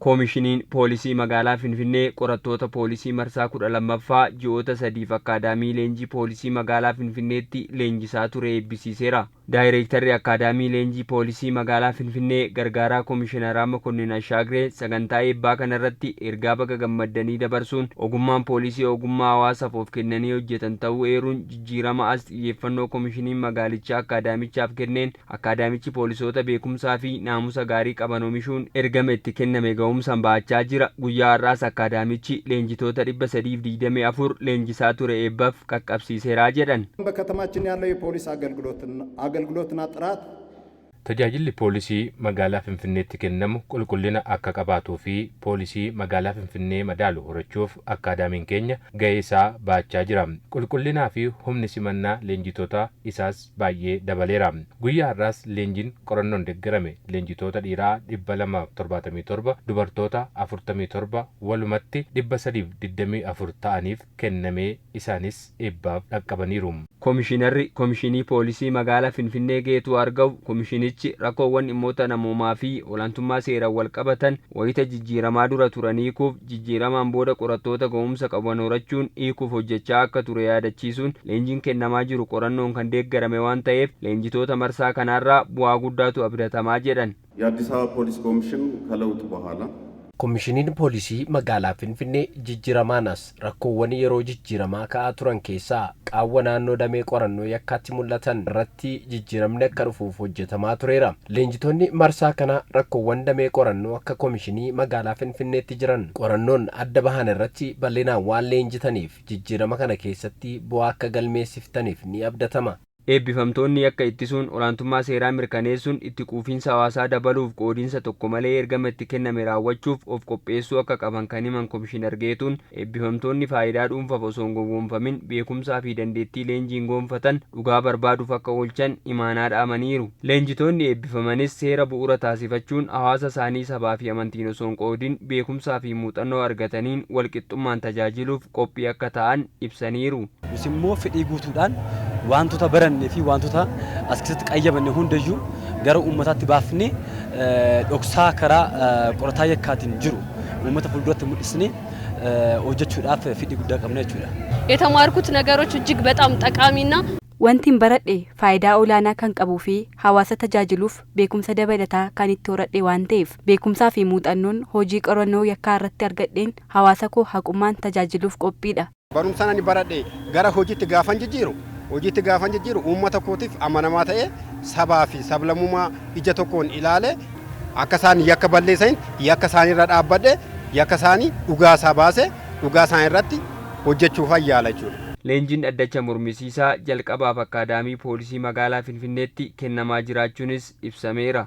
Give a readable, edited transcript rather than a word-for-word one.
Koomishiniin Poolisii Magaalaa Finfinnee qorattoota poolisii marsaa 12ffaa ji'oota 3f Akkaadaamii Leenjii Poolisii Magaalaa Finfinneetti leenjisaa ture eebbisiiseera. Daayreektarri Akkaadaamii Leenjii Poolisii Magaalaa Finfinnee Gargaaraa Komishinaraa Makonnin Ashaagree sagantaa eebbaa kanarratti ergaa baga gammaddanii dabarsuun ogummaan poolisii ogummaa hawaasaaf of kennanii hojjetan ta'uu eeruun jijjiirama as xiyyeeffannoo komishiniin magaalichaa akkaadaamichaaf kenneen akkaadaamichi poolisoota beekumsaa fi naamusa gaarii qaban omishuun ergama itti kenname ga'umsaan ba'achaa jira. Guyyaa har'aas akkaadaamichi leenjitoota 324 leenjisaa ture eebbaf qaqqabsiiseera jedhan. በከተማችን ያለው የፖሊስ አገልግሎትና ጥራት Tajaajilli poolisii magaalaa Finfinneetti kennamu qulqullina akka qabaatuu fi poolisii magaalaa Finfinnee madaalu horachuuf akkaadaamiin keenya ga'ee isaa ba'achaa jira. Qulqullinaa fi humni simannaa leenjitoota isaas baay'ee dabaleera. Guyyaa har'aas leenjiin qorannoon deeggarame leenjitoota dhiiraa 277, dubartoota 47, walumatti 324 ta'aniif kennamee isaanis eebbaaf dhaqqabaniiru. Komishinarri Komishinii Poolisii Magaalaa Finfinnee Geetuu Argaw komishinichi rakkoowwan dhimmoota namoomaa fi olaantummaa seeraan wal qabatan wayita jijjiiramaa dura turan hiikuuf jijjiiramaan booda qorattoota ga'umsa qaban horachuun hiikuuf hojjechaa akka ture yaadachiisuun leenjiin kennamaa jiru qorannoon kan deeggarame waan ta'eef leenjitoota marsaa kanaarraa bu'aa guddaatu abdatamaa jedhan. የአዲስ አበባ ፖሊስ ኮሚሽን ከለውጥ በኋላ Komishiniin Poolisii Magaalaa Finfinnee jijjiiramaan as rakkoowwan yeroo jijjiiramaa ka'aa turan keessaa qaawwa naannoo damee qorannoo yakkaatti mul'atan irratti jijjiiramni akka dhufuuf hojjetamaa tureera. Leenjitoonni marsaa kana rakkoowwan damee qorannoo akka Komishinii Magaalaa Finfinneetti jiran qorannoon adda bahan irratti bal'inaan waan leenjitaniif jijjiirama kana keessatti bu'aa akka galmeessiftaniif ni abdatama. Eebbifamtoonni yakka ittisuun, olaantummaa seeraa mirkaneessuun, itti quufinsa hawaasaa dabaluuf qoodiinsa tokko malee ergama itti kenname raawwachuuf of qopheessuu akka qaban kan himan Komishinar Geetuun, eebbifamtoonni faayidaa dhuunfaaf osoo hin gowwoomfamin beekumsaa fi dandeettii leenjiin gonfatan dhugaa barbaaduuf akka oolchan imaanaa dhaamaniiru. Leenjitoonni eebbifamanis seera bu'uura taasifachuun hawaasa isaanii sabaa fi amantiin osoo hin qoodin beekumsaa fi muuxannoo argataniin walqixxummaan tajaajiluuf qophii akka ta'an ibsaniiru. Nus immoo fedhii guutuudhaan wantoota barannee fi wantoota as keessatti qayyabanne hundayyuu gara uummataatti baafnee dhoksaa karaa qorataa yakkaatiin jiru uummata fuulduratti mul'isnee hojjechuudhaaf fedhii guddaa qabna jechuudha. የተማርኩት ነገሮች እጅግ በጣም ጠቃሚና Wanti baradhe faayidaa olaanaa kan qabuu fi hawaasa tajaajiluuf beekumsa dabalataa kan itti horadhe waan ta'eef beekumsaa fi muuxannoon hojii qorannoo yakkaa irratti argadheen hawaasa koo haqummaan tajaajiluuf qophiidha. Barumsaan ani baradhe gara hojiitti gaafan jijjiiru uummata kootiif amanamaa ta'e, sabaa fi sablammummaa ija tokkoon ilaale, akka isaan yakka balleessan yakka isaanii irra dhaabbadhe, yakka isaanii dhugaa isaa baase, dhugaa isaanii irratti hojjechuuf yaala jechuudha. Leenjiin dhaddacha mormisiisaa jalqabaaf Akkaadaamii Poolisii Magaalaa Finfinneetti kennamaa jiraachuunis ibsameera.